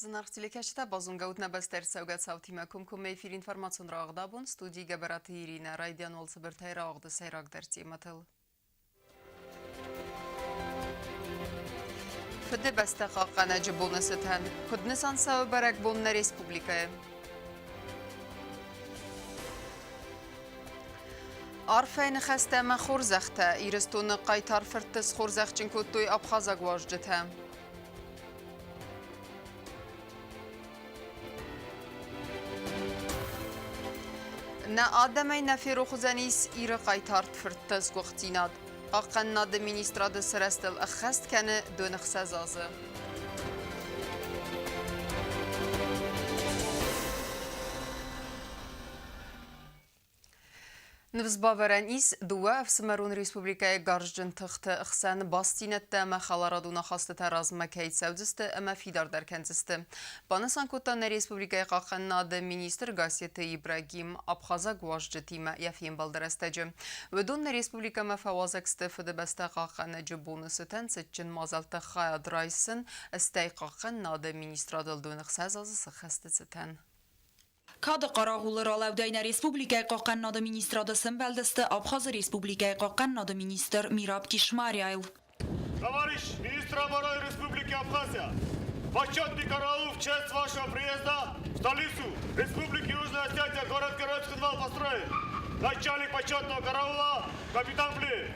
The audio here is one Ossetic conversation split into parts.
Зынаргъ телекӕсджытӕ, базонгӕ ут нӕ бӕстӕ ӕрцӕугӕ цаутимӕ комкоммӕ эфир информацион рауагъд абон студийы Гӕбӕраты Иринӕ. Райдиан уал цыбыртӕй рауагъды сӕйрагдӕр темӕтыл. Фыдыбӕстӕ хъахъхъӕнӕджы боны цытӕн куыд нысан цӕуы бӕрӕгбон нӕ республикӕйы? Арфӕйы ныхӕстӕ ӕмӕ хорзӕхтӕ Ирыстоны хъайтар фыртты схорзӕхджын кодтой абхазаг уазджытӕ. Нӕ адӕмӕй нӕ ферох уыдзӕнис Иры хъайтарт фыртты сгуыхтдзинад. Хъахъхъӕнынады министрады сырӕзтыл ӕххӕст кӕны доныхсӕз азы. Ныфс бавӕрӕн ис, дыууӕ ӕфсымӕрон республикӕйы гарзджын тыхты хсӕн бастдзинӕдтӕ ӕмӕ хӕларадон ахастытӕ размӕ кӕй цӕудзысты ӕмӕ фидардӕр кӕндзысты. Банысан кодта нӕ республикӕйы хъахъхъӕнынады министр Гассеты Ибрагим абхазаг уазджытимӕ йӕ фембӕлды рӕстӕджы. Уыдон нӕ республикӕмӕ фӕуазӕг сты Фыдыбӕстӕ хъахъхъӕнӕджы боны цытӕн цытджын мадзӕлтты хайад райсын, стӕй хъахъхъӕнынады министрадыл 16 азы сыххӕсты цытӕн. Кады хъарагъулы ралӕудӕй нӕ республикӕйы хъахъхъӕнынады министрады сӕмбӕлдысты Абхазы республикӕйы хъахъхъӕнынады министр Мираб Кишмариайыл. Товарищ министр обороны Республики Абхазия, почетный караул в честь вашего приезда в столицу Республики Южная Осетия, город-герой Цхинвал построен. Начальник почетного караула капитан Плиев.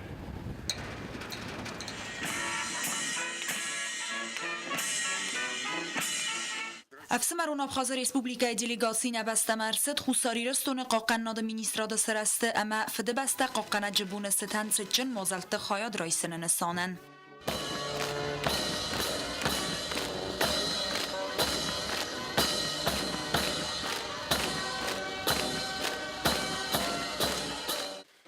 Ӕфсымӕрон Абхазы Республикӕйы делегаци нӕ бӕстӕмӕ ӕрцыд Хуссар Ирыстоны Хъахъхъӕнынады министрады сырӕзты ӕмӕ Фыдыбӕстӕ хъахъхъӕнӕджы боны цытӕн цытджын мадзӕлтты хайад райсыны нысанӕн.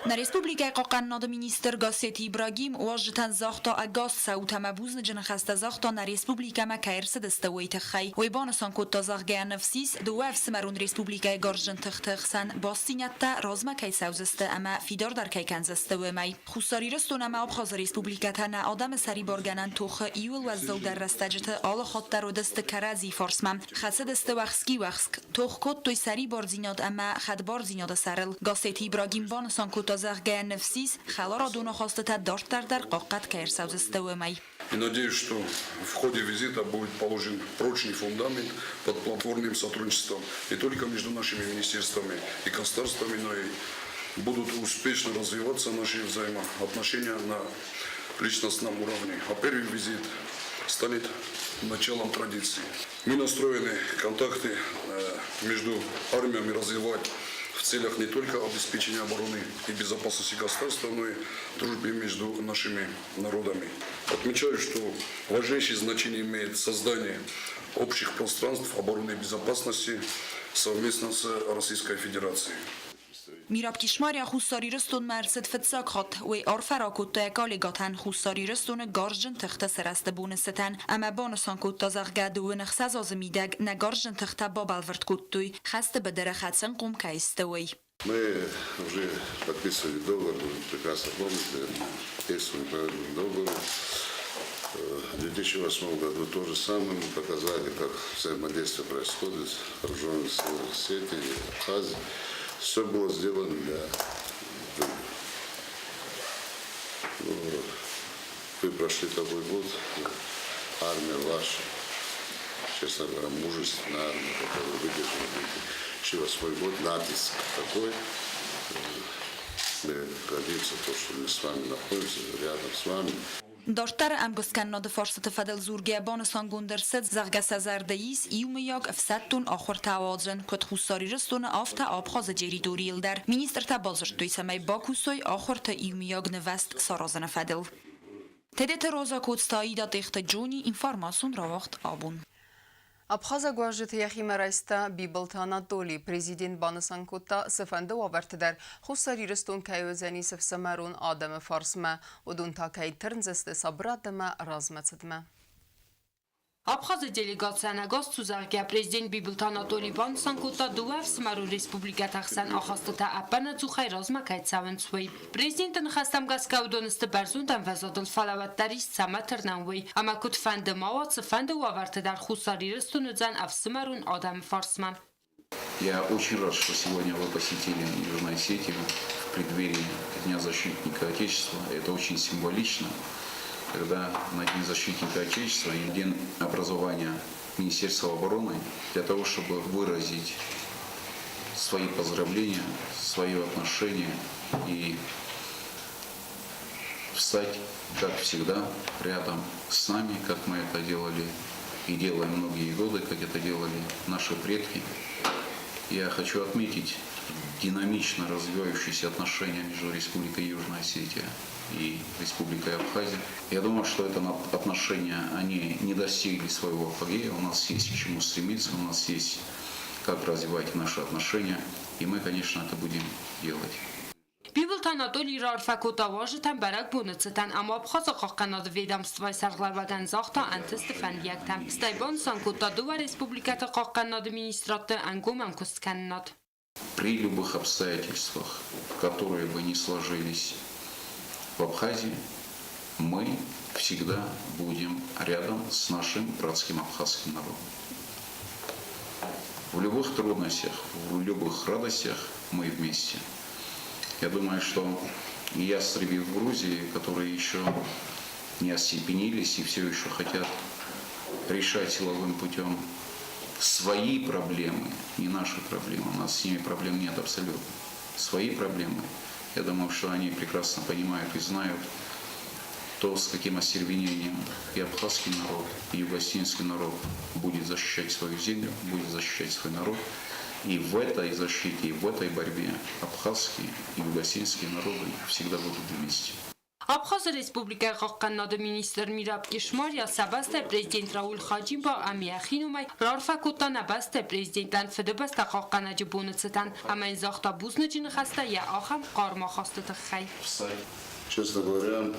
Нӕ республикӕйы хъахъхъӕнынады министр Гассеты Ибрагим уазджытӕн загъта ӕгас цӕут ӕмӕ бузныджы ныхӕстӕ загъта нӕ республикӕмӕ кӕй ӕрцыдысты, уый тыххӕй. Уый банысан кодта, зӕгъгӕ, ныфс ис, дыууӕ ӕфсымӕрон республикӕйы гарзджын тыхты хсӕн бастдзинӕдтӕ размӕ кӕй цӕудзысты ӕмӕ фидардӕр кӕй кӕндзысты, уымӕй. Хуссар Ирыстон ӕмӕ Абхазы республикӕтӕ нӕ адӕмы сӕрибаргӕнӕн тохы иууыл уӕззаудӕр рӕстӕджыты алы хатт дӕр уыдысты кӕрӕдзи фарсмӕ, хӕцыдысты уӕхски-уӕхск. Тох кодтой сӕрибардзинад ӕмӕ хӕдбардзинады сӕрыл. Гассеты Ибрагим банысан кодта, зӕгъгӕ, ныфс ис, хӕларадон ахастытӕ дарддӕр дӕр хъахъхъӕд кӕй ӕрцӕудзысты, уымӕй. И надеюсь, что в ходе визита будет положен прочный фундамент под плодотворным сотрудничеством не только между нашими министерствами и государствами, но и будут успешно развиваться наши взаимоотношения на личностном уровне. А первый визит станет началом традиции. Мы настроены контакты между армиями развивать в целях не только обеспечения обороны и безопасности государства, но и дружбы между нашими народами. Отмечаю, что важнейшее значение имеет создание общих пространств обороны и безопасности совместно с Российской Федерацией. Мираб Кишмария Хуссар Ирыстонмӕ ӕрцыд фыццаг хатт. Уый арфӕ ракодта йӕ коллегӕтӕн Хуссар Ирыстоны гарзджын тыхты сырӕзты боны цытӕн ӕмӕ банысан кодта, зӕгъгӕ, дыууын ӕхсӕз азы мидӕг нӕ гарзджын тыхтӕ бабӕлвырд кодтой, хӕсты быдыры хӕцынхъом кӕй сты, уый. Мы уже подписывали договор, вы прекрасно помните, текст договора. В 2008 году то же самое мы показали, как взаимодействие происходит с вооруженными силами Осетии и Абхазии. Все было сделано для ну, вы прошли такой год, армия ваша, честно говоря, мужественная армия, которая выдержала 2008 год, натиск такой. Мы гордимся то, что мы с вами находимся, рядом с вами. Дарддӕр ӕмгуысткӕнынады фарстыты фӕдыл дзургӕ банысангонд ӕрцыд, зӕгъгӕ сӕ зӕрды ис иумӕйаг ӕфсӕддон ахуыртӕ ауадзын, куыд Хуссар Ирыстоны, афтӕ Абхазы территорийыл дӕр. Министртӕ бадзырдтой, цӕмӕй бакусой ахуырты иумӕйаг нывӕзт саразыны фӕдыл. Тедеты Роза Коцты Аида Тъехты Джони, информацион рауагъд абон. Абхазаг уазджыты йӕхимӕ райста Бибылты Анатоли. Президент банысан кодта, цыфӕнды уавӕрты дӕр Хуссар Ирыстон кӕй уыдзӕнис ӕфсымӕрон адӕмы фарсмӕ, уыдон та кӕй тырндзысты сабырад ӕмӕ размӕцыдмӕ. Абхазы делегацийӕн ӕгас цу, зӕгъгӕ, президент Бибылты Анатоли банысан кодта, дыууӕ ӕфсымӕрон республикӕты ӕхсӕн ахастытӕ ӕппынӕдзухӕй размӕ кӕй цӕуынц, уый. Президенты ныхӕстӕм гӕсгӕ уыдон сты бӕрзонд ӕмвӕзадыл, фӕлӕ уӕддӕр ис цӕмӕ тырнӕм уый, ӕмӕ куыдфӕнды ма уа, цыфӕнды уавӕрты дӕр Хуссар Ирыстон уыдзӕн ӕфсымӕрон адӕмы фарсмӕ. Я очень рад, что сегодня вы посетили Южную Осетию в преддверии Дня защитника Отечества. Это очень символично, когда на День защитника Отечества и День образования Министерства обороны для того, чтобы выразить свои поздравления, свое отношение и встать, как всегда, рядом с нами, как мы это делали и делаем многие годы, как это делали наши предки. Я хочу отметить динамично развивающиеся отношения между Республикой Южная Осетия и Республикой Абхазия. Я думаю, что это отношения, они не достигли своего апогея. У нас есть к чему стремиться, у нас есть как развивать наши отношения, и мы, конечно, это будем делать. Бибылты Анатоли раарфӕ кодта уазджытӕн бӕрӕгбоны цытӕн ӕмӕ Абхазы хъахъхъӕнады ведомствойы сӕргълӕууӕгӕн загъта ӕнтысты фӕндиӕгтӕ. Стӕй банысан кодта дыууӕ республикӕты хъахъхъӕнынады министрадты ӕнгом ӕмкуысткӕнынад. При любых обстоятельствах, которые бы ни сложились в Абхазии, мы всегда будем рядом с нашим братским абхазским народом. В любых трудностях, в любых радостях мы вместе. Я думаю, что ястребы в Грузии, которые еще не остепенились и все еще хотят решать силовым путем свои проблемы, не наши проблемы, у нас с ними проблем нет абсолютно, свои проблемы. Я думаю, что они прекрасно понимают и знают то, с каким остервенением и абхазский народ, и юго-осетинский народ будет защищать свою землю, будет защищать свой народ. И в этой защите, и в этой борьбе абхазские и юго-осетинские народы всегда будут вместе. Абхазы Республикӕйы хъахъхъӕнынады министр Мираб Кишмария сӕ бӕстӕйы президент Рауль Хаджимба ӕмӕ йӕхи номӕй раарфӕ кодта нӕ бӕстӕйы президентӕн Фыдыбӕстӕ хъахъхъӕнӕджы боны цытӕн ӕмӕ йын загъта бузныджы ныхӕстӕ йӕ ахӕм хъарм ахасты тыххӕй. Честно говоря,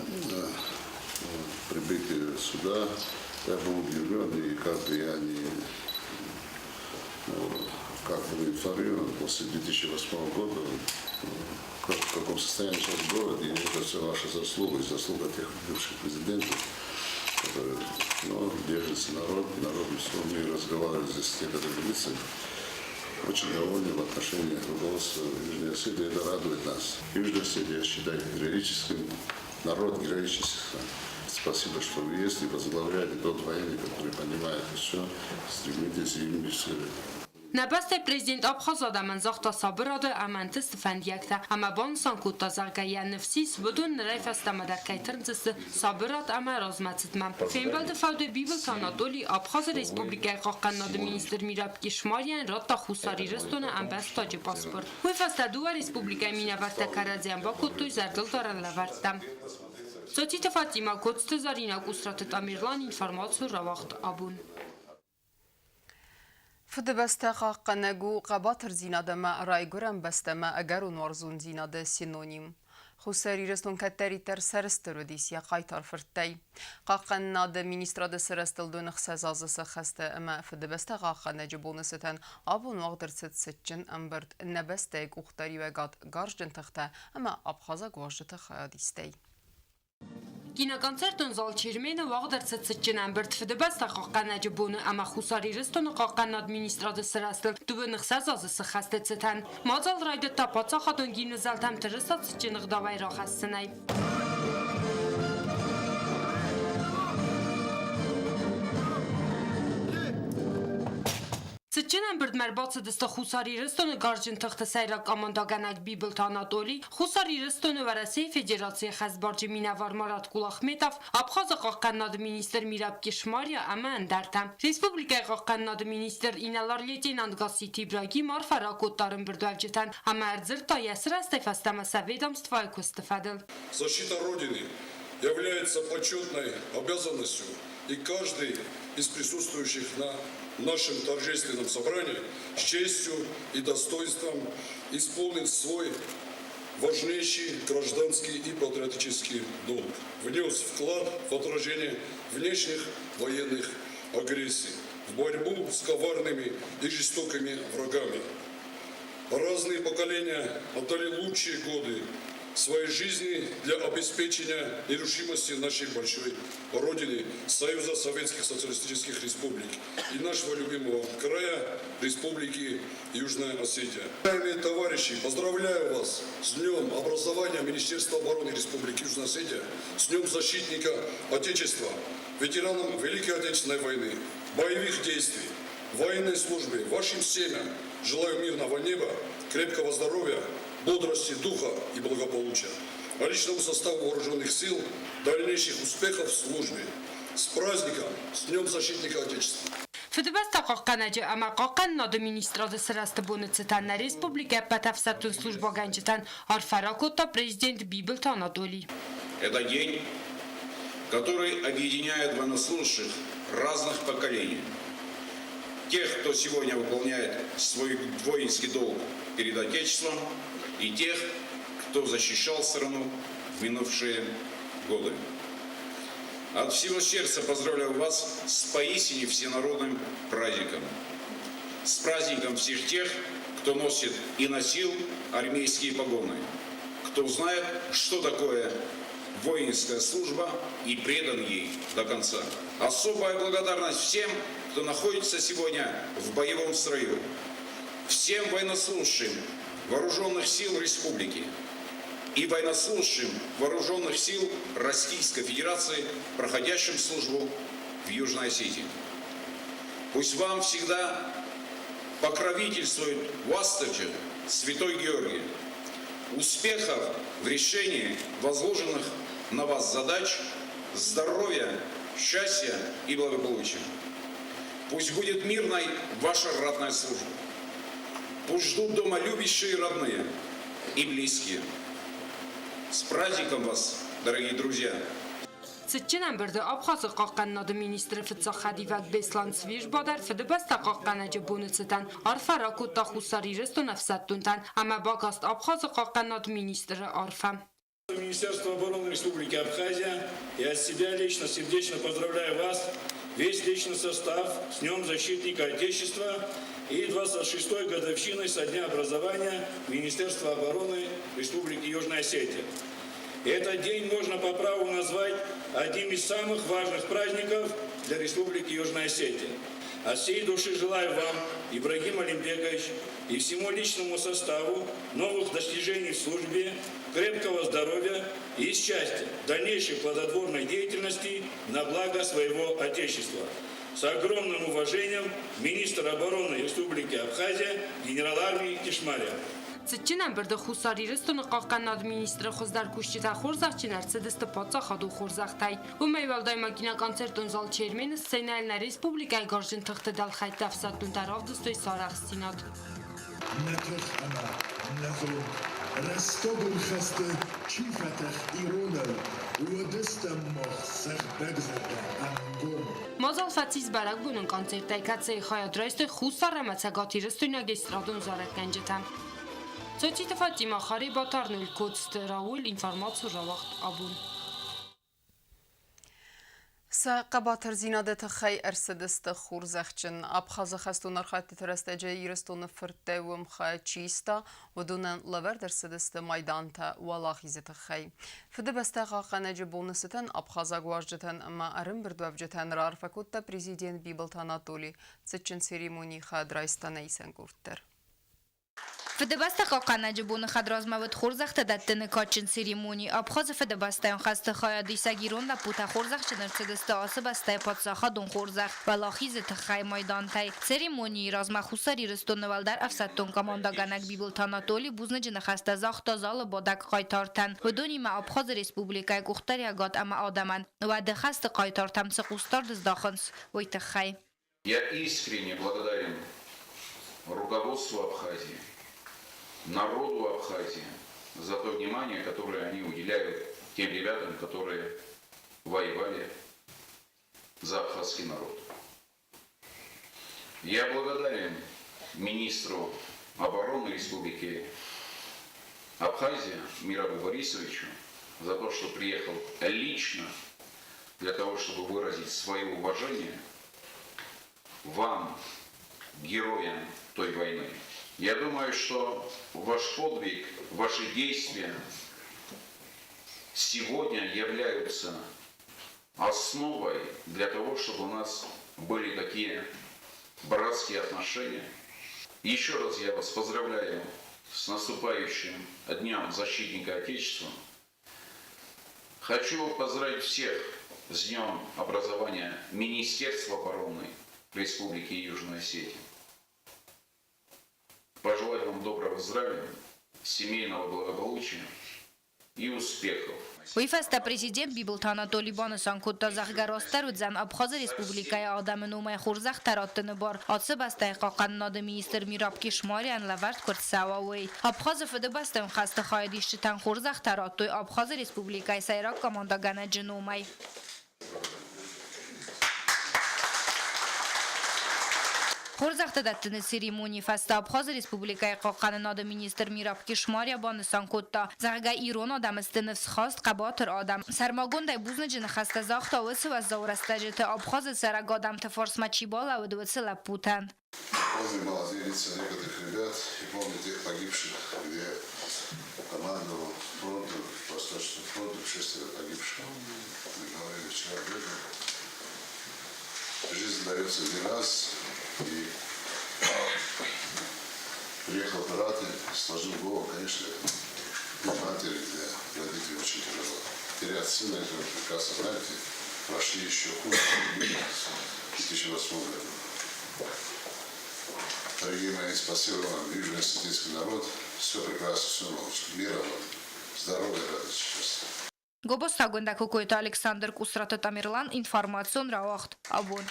прибытие сюда, я был удивлен, и как бы я не как был информирован после 2008 года, в каком состоянии сейчас город, и это все ваша заслуга, и заслуга тех бывших президентов, которые, ну, держится народ, народ, мы разговаривали здесь с некоторыми лицами, очень довольны в отношении руководства Южной Осетии, это радует нас. Южная Осетия, я считаю, героическим, народ героический. Спасибо, что вы есть и возглавляете тот военный, который понимает все, стремитесь им все. Нӕ бӕстӕйы президент Абхазы адӕмӕн загъта сабырады ӕмӕ ӕнтысты фӕндиӕгтӕ ӕмӕ банысан кодта, зӕгъгӕ, йӕ ныфс ис, уыдон нырӕй фӕстӕмӕ дӕр кӕй тырндзысты сабырад ӕмӕ размӕцыдмӕ. Фембӕлды фӕуды Бибылты Анатоли Абхазы Республикӕйы хъахъхъӕнынады министр Мираб Кишмарийӕн радта Хуссар Ирыстоны ӕмбӕстаджы паспорт. Уый фӕстӕ дыууӕ республикӕйы минӕвӕрттӕ кӕрӕдзийӕн бакодтой зӕрдылдарӕн лӕвӕрттӕ. Цоциты Фатимӕ, Коцты Зӕринӕ, Къусраты Тамерлан, информацион рауагъд Абон. Фыдыбӕстӕ хъахъхъӕнӕг у хъӕбатырдзинад ӕмӕ райгуырӕн бӕстӕмӕ ӕгӕрон уарзондзинады синоним. Хуссар Ирыстон кӕддӕриддӕр сӕрыстыр уыдис йӕ хъайтар фырттӕй. Хъахъхъӕнынады министрады сырӕзтыл дон ӕхсӕз азы сӕххӕсты ӕмӕ Фыдыбӕстӕ хъахъхъӕнӕджы боны цытӕн абон уагъд ӕрцыд цытджын ӕмбырд нӕ бӕстӕйы къухдариуӕгад гарзджын тыхтӕ ӕмӕ абхазаг уазджыты хайадистӕй. Киноконцертон зал Чермен-ы уагъд ӕрцыд цытджын ӕмбырд Фыдыбӕстӕ хъахъхъӕнӕджы боны ӕмӕ Хуссар Ирыстоны хъахъхъӕнӕн администрады сырӕзтыл дыууын ӕхсӕз азы сыххӕсты цытӕн. Мадзал райдыдта паддзахадон гимны зӕлтӕм тырыса цытджын ӕгъдауӕй рахӕссынӕй. Цытджын ӕмбырдмӕ ӕрбацыдысты Хуссар Ирыстоны гарзджын тыхты сӕйраг командӕгӕнӕг Бибылты Анатоли, Хуссар Ирыстоны Уӕрӕсейы Федерацийы хӕсбарджы минӕвар Марат Кулахметов, Абхазы хъахъхъӕнынады министр Мираб Кишмария ӕмӕ ӕндӕртӕ. Республикӕйы хъахъхъӕнынады министр инӕлар-лейтенант Гасситы Ибрагим арфӕ ракодта ӕрӕмбырдуӕвджытӕн ӕмӕ ӕрдзырдта йӕ сырӕзтӕй фӕстӕмӕ сӕ ведомствойы куысты фӕдыл. Защита Родины является почетной обязанностью, и каждый из присутствующих на нашем торжественном собрании с честью и достоинством исполнит свой важнейший гражданский и патриотический долг, внес вклад в отражение внешних военных агрессии, в борьбу с коварными и жестокими врагами. Разные поколения отдали лучшие годы своей жизни для обеспечения нерушимости нашей большой Родины, Союза Советских Социалистических Республик и нашего любимого края Республики Южная Осетия. Уважаемые товарищи, поздравляю вас с Днем образования Министерства обороны Республики Южная Осетия, с Днем защитника Отечества, ветераном Великой Отечественной войны, боевых действий, военной службы, вашим семьям желаю мирного неба, крепкого здоровья, бодрости духа и благополучия. А личному составу вооруженных сил дальнейших успехов в службе. С праздником, с Днем Защитника Отечества! Фыдыбӕстӕ хъахъхъӕнӕджы ӕмӕ хъахъхъӕнынады министрады сырӕзты боны цытӕн нӕ республикӕ ӕппӕт ӕфсӕддон службӕгӕнджытӕн арфӕ ракодта президент Бибылты Анатоли. Это день, который объединяет военнослужащих разных поколений. Тех, кто сегодня выполняет свой воинский долг перед Отечеством, и тех, кто защищал страну в минувшие годы. От всего сердца поздравляю вас с поистине всенародным праздником. С праздником всех тех, кто носит и носил армейские погоны, кто знает, что такое воинская служба и предан ей до конца. Особая благодарность всем, кто находится сегодня в боевом строю, всем военнослужащим Вооруженных сил Республики и военнослужащим Вооруженных сил Российской Федерации, проходящим службу в Южной Осетии. Пусть вам всегда покровительствует Уастырджи, Святой Георгий. Успехов в решении возложенных на вас задач, здоровья, счастья и благополучия. Пусть будет мирной ваша ратная служба. Пусть ждут дома любящие родные и близкие. С праздником вас, дорогие друзья! Цытджын ӕмбырды Абхазы хъахъхъӕнынады министры фыццаг хӕдивӕг Беслан Цвижба дӕр Фыдыбӕстӕ хъахъхъӕнӕджы боны цытӕн арфӕ ракодта Хуссар Ирыстоны ӕфсӕддонтӕн ӕмӕ бакаст Абхазы хъахъхъӕнынады министры арфӕ. Министерство обороны Республики Абхазия и от себя лично сердечно поздравляю вас, весь личный состав, с Днем Защитника Отечества и 26-й годовщиной со дня образования Министерства обороны Республики Южная Осетия. Этот день можно по праву назвать одним из самых важных праздников для Республики Южная Осетия. От всей души желаю вам, Ибрагим Алимбекович, и всему личному составу новых достижений в службе, крепкого здоровья и счастья, дальнейшей плодотворной деятельности на благо своего Отечества. С огромным уважением, министр обороны Республики Абхазия, генерал армии Кишмария. Цытджын ӕмбырды Хуссар Ирыстоны хъахъхъӕнынады министры хуыздӕр кусджытӕ хорзӕхджын ӕрцыдысты паддзахадон хорзӕхтӕй. Уымӕй уӕлдай ма киноконцертон зал Чермен-ы сценӕйыл нӕ республикӕйы гарзджын тыхты дӕлхӕйтты ӕфсӕддонтӕ равдыстой сӕ арӕхстдзинад. Нӕ тых ӕмӕ нӕ зонд, рӕстӕгон хӕсты чи фӕтых иронау, уыдыстӕм мах сыгъдӕгзӕрдӕ ӕнгом. Мадзал фӕцис бӕрӕгбонон концерттӕй, кӕцыйы хайад райстой Хуссар ӕмӕ цӕгатирыстойнаг эстрадон зарӕггӕнджытӕ. Цоциты Фатимӕ, Харебаты Арнольд, Коцты Рауль, информаци рауагъд абон. Сӕ хъӕбатырдзинады тыххӕй ӕрцыдысты хорзӕхджын. Абхазы хӕстон архӕйдтыты рӕстӕджы Ирыстоны фырттӕй уым чи иста, уыдонӕн лӕвӕрд ӕрцыдысты майдантӕ Уӕлахизы тыххӕй. Фыдыбӕстӕ хъахъхъӕнӕджы боны цытӕн абхазаг уазджытӕн ӕмӕ ӕрӕмбырдуӕвджытӕн раарфӕ кодта президент Бибылты Анатоли. Цытджын церемонийы хӕд райста нӕ исӕн къорд дӕр. Фыдыбӕстӕ хъахъхъӕнӕджы боны хӕдразмӕ уыд хорзӕхтӕ дӕттыны кадджын церемони. Абхазы Фыдыбӕстӕйон хӕсты хайадисӕг ирон лӕппутӕ хорзӕхджын ӕрцыдысты ацы бӕстӕйы паддзахадон хорзӕх Уӕлахизы тыххӕй майдантӕй. Церемонийы размӕ Хуссар Ирыстоны уӕлдӕр ӕфсӕддон командӕгӕнӕг Бибылты Анатоли бузныджы ныхӕстӕ загъта залы бадӕг хъайтартӕн, уыдонимӕ Абхазы Республикӕйы къухдариӕгад ӕмӕ адӕмӕн, уӕды хӕсты хъайтартӕм цы хъусдард здахынц, уый тыххӕй. Я искренне благодарен руководству Абхазии, народу Абхазии за то внимание, которое они уделяют тем ребятам, которые воевали за абхазский народ. Я благодарен министру обороны Республики Абхазия Мирабу Борисовичу за то, что приехал лично для того, чтобы выразить свое уважение вам, героям той войны. Я думаю, что ваш подвиг, ваши действия сегодня являются основой для того, чтобы у нас были такие братские отношения. Еще раз я вас поздравляю с наступающим Днем Защитника Отечества. Хочу поздравить всех с Днем образования Министерства обороны Республики Южная Осетия. Пожелать вам доброго здравия, семейного благополучия и успехов. Уый фӕстӕ президент Бибылты Анатоли банысан кодта, зӕгъгӕ, растдӕр уыдзӕн Абхазы Республикӕйы адӕмы номӕй хорзӕхтӕ раттыны бар ацы бӕстӕйы хъахъхъӕнынады министр Мираб Кишмарийӕн лӕвӕрд куы рцӕуа, уый. Абхазы Фыдыбӕстӕйон хӕсты хайадисджытӕн хорзӕхтӕ радтой Абхазы Республикӕйы сӕйраг командӕгӕнӕджы номӕй. Хорзӕхтӕ дӕттыны церемонийы фӕстӕ Абхазы Республикӕйы хъахъхъӕнынады министр Мираб Кишмария банысан кодта, зӕгъгӕ, ирон адӕм сты ныфсхаст, хъӕбатыр адӕм. Сӕрмагондӕй бузныджы ныхӕстӕ загъта уыцы уӕззау рӕстӕджыты Абхазы цӕрӕг адӕмты фарсмӕ чи балӕууыд, уыцы лӕппутӕн. Помню молодые лица некоторых ребят и помню тех погибших, где командовал фронтом, Восточным фронтом, шестеро погибших. Мы говорили вчера об этом. Жизнь дается не раз. И приехал брат и сложил голову, конечно, для матери, для родителей очень тяжело. Терять сына, это вы прекрасно знаете, прошли еще хуже, в 2008 году. Дорогие мои, спасибо вам, южно-осетинский народ. Все прекрасно, все лучше. Мира вам, здоровья, радости, счастья. Гобозты Агуындӕ, Кокойты Александр, Къусраты Тамерлан, информацион рауагъд Абон.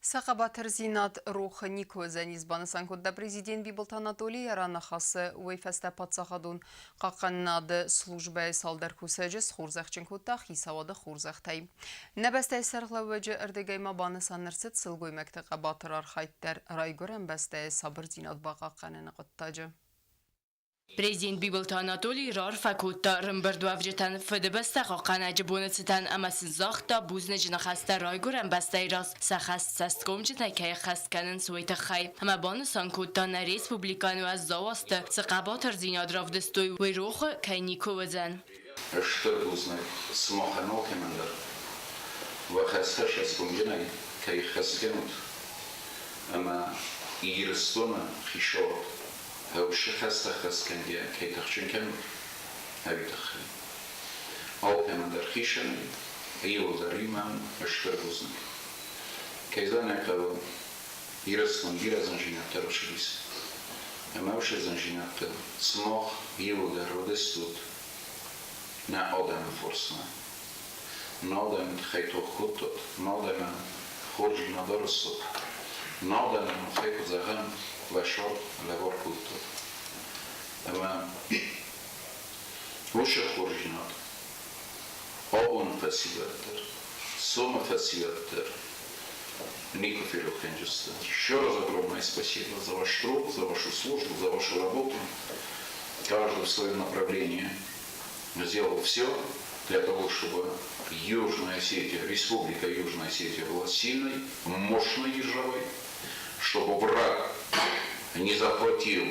Сӕ хъӕбатырдзинад рох никуы уыдзӕнис, банысан кодта президент Бибылты Анатолий йӕ раныхасы. Уый фӕстӕ паддзахадон хъахъхъӕнынады службӕйы цалдӕр кусӕджы схорзӕхджын кодта хицауады хорзӕхтӕй. Нӕ бӕстӕйы сӕргълӕууӕджы ӕрдыгӕй ма банысан ӕрцыд сылгоймӕгты хъӕбатыр архайд дӕр райгуырӕн бӕстӕйы сабырдзинад бахъахъхъӕныны хъуыддаджы. Президент Бибылты Анатолий раарфӕ кодта ӕрӕмбырдуӕвджытӕн Фыдыбӕстӕ хъахъхъӕнӕджы боны цытӕн ӕмӕ сын загъта бузныджы ныхӕстӕ райгуырӕн бӕстӕйы раз сӕ хӕс цӕсгомджынӕй кӕй ӕххӕст кӕнынц, уый тыххӕй. Ӕмӕ банысан кодта, нӕ республикӕйы уӕззау азты цы хъӕбатырдзинад равдыстой, уый рохы кӕй никуы уыдзӕн. Стыр бузныг сымахӕн алкӕмӕн дӕр, уӕ хӕстӕ цӕсгомджынӕй кӕй ӕххӕст кӕнут ӕмӕ Ирыстоны хицауад Хъӕусы хӕстӕххӕстгӕнгӕ кӕй тыхджын кӕнут, ӕви тыххӕй. Алкӕмӕн дӕр хицӕнӕй, иуылдӕр иумӕ стыр бузныг. Кӕй зӕгъын ӕй хъӕуы, Ирыстон бирӕ зындзинӕдтӕ рцыдис. Ӕмӕ уыцы зындзинӕдты сымах иуылдӕр уыдыстут нӕ адӕмы фарсмӕ. Нӕ адӕмы тыххӕй тох кодтат, нӕ адӕмӕн хорздзинад арӕзтат, нӕ адӕмӕн махӕй куыд зӕгъӕм, уӕ сӕр лӕвар кодтат. Ӕмӕ уыцы хорздзинад абоны фӕсивӕд дӕр, сомы фӕсивӕд дӕр никуы ферох кӕнджысты. Еще раз огромное спасибо за ваш труд, за вашу службу, за вашу работу. Каждый в своем направлении сделал все для того, чтобы Южная Осетия, Республика Южная Осетия была сильной, мощной державой, чтобы враг не захватил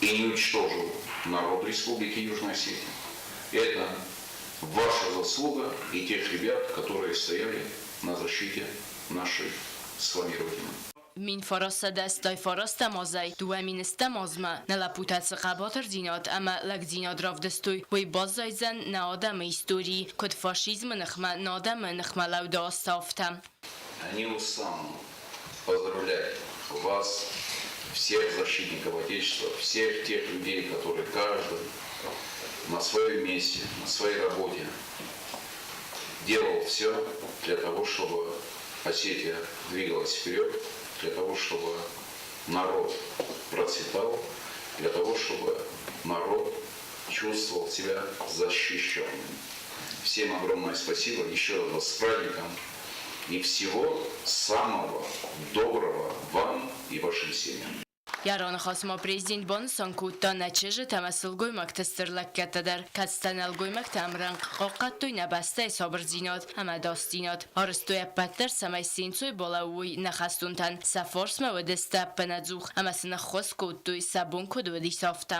и не уничтожил народ Республики Южная Осетия. Это ваша заслуга и тех ребят, которые стояли на защите нашей с вами Родины. 1989 азӕй 2000 азмӕ нӕ лӕппутӕ цы хъӕбатырдзинад ӕмӕ лӕгдзинад равдыстой, уый баззайдзӕн нӕ адӕмы историйы, куыд фашизмы ныхмӕ нӕ адӕмы ныхмӕлӕуды азты, афтӕ. Не устану поздравлять вас, всех защитников Отечества, всех тех людей, которые каждый на своем месте, на своей работе делал все для того, чтобы Осетия двигалась вперед, для того, чтобы народ процветал, для того, чтобы народ чувствовал себя защищенным. Всем огромное спасибо, еще раз вас с праздником и всего самого доброго вам и вашим семьям. Йӕ раныхасы ма президент банысан кодта, нӕ чызджытӕ ӕмӕ сылгоймӕгты стыр лӕггӕдтӕ дӕр, кӕцытӕ нӕлгоймӕгтӕ ӕмрӕнхъ хъахъхъӕдтой нӕ бӕстӕйы сабырдзинад ӕмӕ ӕдасдзинад. Арӕзтой ӕппӕт дӕр, цӕмӕй се нцой балӕууой нӕ хӕстонтӕн, сӕ фарсмӕ уыдысты ӕппынӕдзух ӕмӕ сын ӕххуыс кодтой, сӕ бон куыд уыдис, афтӕ.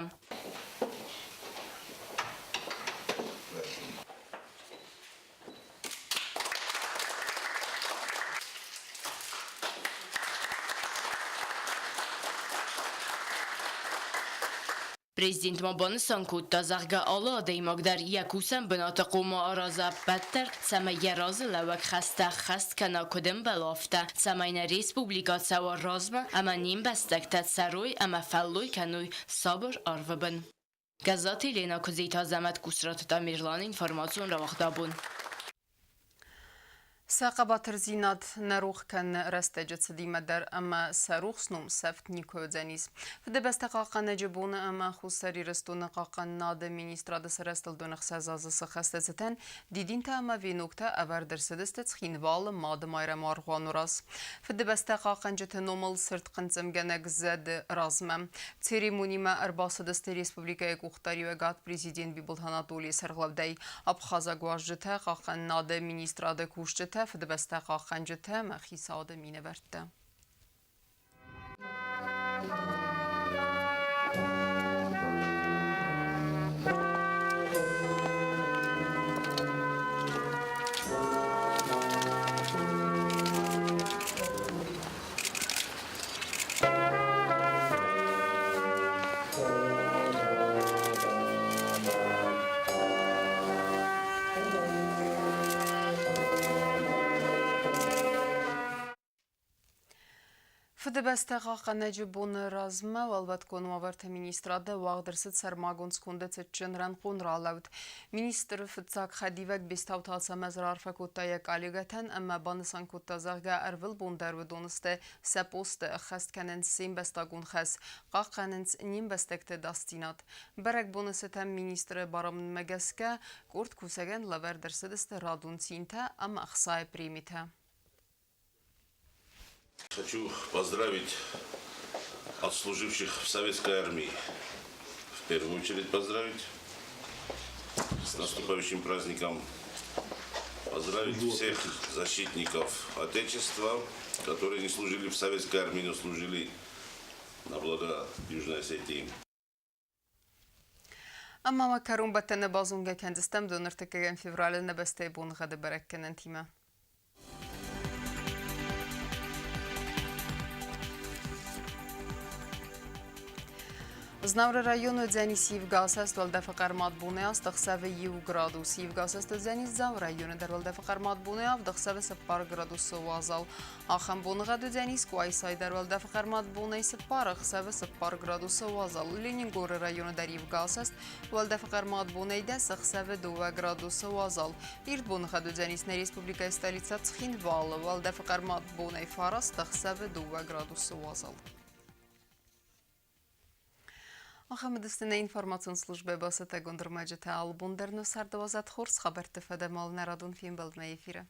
Президент ма банысан кодта, зӕгъгӕ, алы адӕймаг дӕр йӕ кусӕн бынаты хъуамӕ араза ӕппӕт дӕр, цӕмӕй йӕ разы лӕууӕг хӕстӕ ӕххӕст кӕна куыд ӕмбӕлы, афтӕ, цӕмӕй нӕ республикӕ цӕуа размӕ ӕмӕ не мбӕстӕгтӕ цӕрой ӕмӕ фӕллой кӕной сабыр арвы бын. Гӕззаты Еленӕ Куыдзиты Азӕмӕт Кусраты Тамерланы информацион рауагъдабон. Сӕ хъӕбатырдзинад нӕ рох кӕны рӕстӕджы цыдимӕ дӕр ӕмӕ сӕ рухс ном сӕфт никуы уыдзӕнис. Фыдыбӕстӕ хъахъхъӕнӕджы боны ӕмӕ Хуссар Ирыстоны хъахъхъӕнынады министрады сарӕзтыл доныхсӕз азы сыхӕсты цытӕн дидинтӕ ӕмӕ веноктӕ ӕвӕрд ӕрцыдысты Цхинвалы Мады Майрӕмы аргъуаны раз. Фыдыбӕстӕ хъахъхъӕнджыты номыл цырд хъынцъымгӕнӕг зӕды размӕ. Церемонимӕ ӕрбацыдысты республикӕйы къухдариуӕгад президент Бибылты Анатолийы сӕргълӕудӕй абхазаг уазджытӕ, хъахъхъӕнынады министрады кусджытӕ, фыдыбӕстӕ хъахъхъӕнджытӕ ӕмӕ хицауады минӕвӕрттӕ. Фыдыбӕстӕ хъахъхъӕнӕджы боны размӕ Уӕлвӕткон уавӕрты министрады уагъд ӕрцыд сӕрмагонд сконды цытджын рӕнхъон ралӕуд. Министры фыццаг хӕдивӕг Бестауты Ацӕмӕз раарфӕ кодта йӕ коллегӕтӕн ӕмӕ банысан кодта, зӕгъгӕ, ӕрвылбон дӕр уыдон сты сӕ посты ӕххӕст кӕнынц се мбӕстагон хӕс, хъахъхъӕнынц не мбӕстӕгты ӕдасдзинад. Бӕрӕгбоны цытӕн министры барамындмӕ гӕсгӕ, къорд кусӕгӕн лӕвӕрд ӕрцыдысты радон цинтӕ ӕмӕ ӕхцайы премитӕ. Хочу поздравить отслуживших в советской армии. В первую очередь поздравить с наступающим праздником. Поздравить всех защитников Отечества, которые не служили в советской армии, но служили на благо Южной Осетии. Ӕмӕ ма кӕронбӕттӕны базонгӕ кӕндзыстӕм доныртыккӕгӕм февралы нӕ бӕстӕйы боныгъӕды бӕрӕггӕнӕнтимӕ. Знауыры районы уыдзӕнис ивгӕ уӕлдӕфы хъӕрмад бонӕй аст ӕхсӕвы 1 градус. Ивгӕ уыдзӕнис Дзауы районы дӕр уӕлдӕфы хъӕрмад бонӕй авд ӕхсӕвы 4 градусы уазал. Ахӕм боныгъӕд уыдзӕнис Къуайсайы дӕр уӕлдӕфы хъӕрмад бонӕй 4 ӕхсӕвы 4 градусы уазал. Ленингоры районы дӕр ивгӕ уӕлдӕфы хъӕрмад бонӕй 10 ӕхсӕвы 2 градусы уазал. Ирд боныгъӕд уыдзӕнис нӕ республикӕйы столицӕ Цхинвалы. Уӕлдӕфы хъӕрмад бонӕй 9 ӕхсӕвы 2 градусы уазал. Ахӕм уыдысты нӕ информацион службӕ бацӕттӕгонд ӕрмӕджытӕ. Алыбон дӕр нӕ царды уадзӕд хорз хабӕртты фӕдӕмал нӕ радон фембӕлдмӕ эфиры.